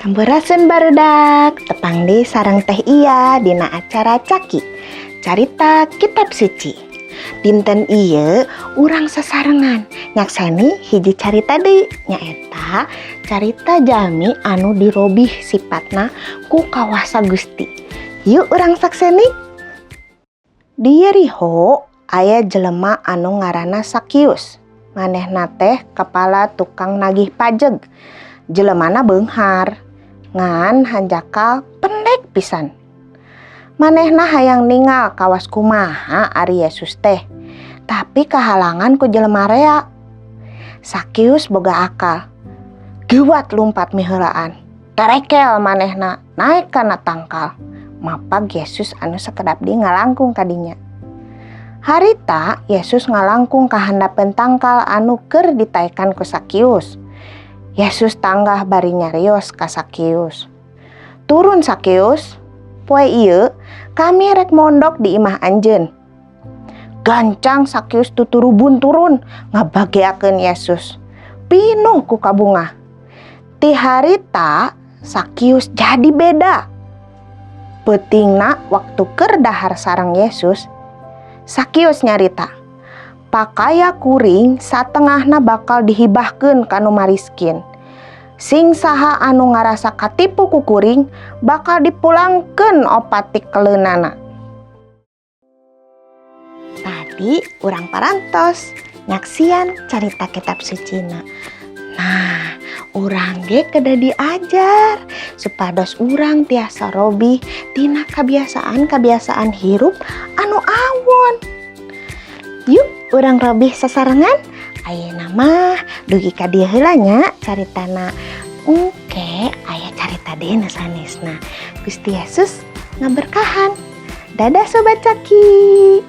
Sampurasun, barudak, tepang deui sareng Teh Iya dina acara Caki Carita Kitab Suci. Dinten ieu urang sasarengan nyakseni hiji carita deui, nyaeta carita jalmi anu dirobih sifatna ku kawasa Gusti. Yuk, urang sakseni. Di Yeriho aya jelema anu ngaranna Sakius. Manehna teh kepala tukang nagih pajeg. Jelemana beunghar, ngan hanjakal pendek pisan. Manehna hayang ningal kawas kumaha ari Yesus teh, tapi kahalangan ku jelema rea. Sakius boga akal. Gewat lumpat miheulaan. Terekel manehna naik kana tangkal. Mapag Yesus anu sakedap deui ngalangkung ka dinya. Harita Yesus ngalangkung ka handapeun tangkal anu keur ditaekan ku Sakius. Yesus tanggah bari nyarios ka Sakius. "Turun, Sakius, poe ieu kami rek mondok di imah anjeun." Gancang Sakius tuturubun turun ngabageakeun Yesus. Pinuh ku kabungah. Ti harita Sakius jadi beda. Peutingna waktu keur dahar sareng Yesus, Sakius nyarita, "Pakaya kuring satengahna bakal dihibahkeun ka nu mariskin. Sing saha anu ngarasa katipu ku kuring bakal dipulangkeun opat tikeleunana." Tadi urang parantos nyaksian carita Kitab Sucina. Nah, urang ge kedah diajar supados urang tiasa robih tina kebiasaan-kebiasaan hirup anu awon. Yuk, urang robih sasarengan. Ayeuna mah dugi ka dieu heula nya caritana. Engke aya carita deui nu sanesna. Gusti Yesus ngaberkahan. Dadah, Sobat Caki.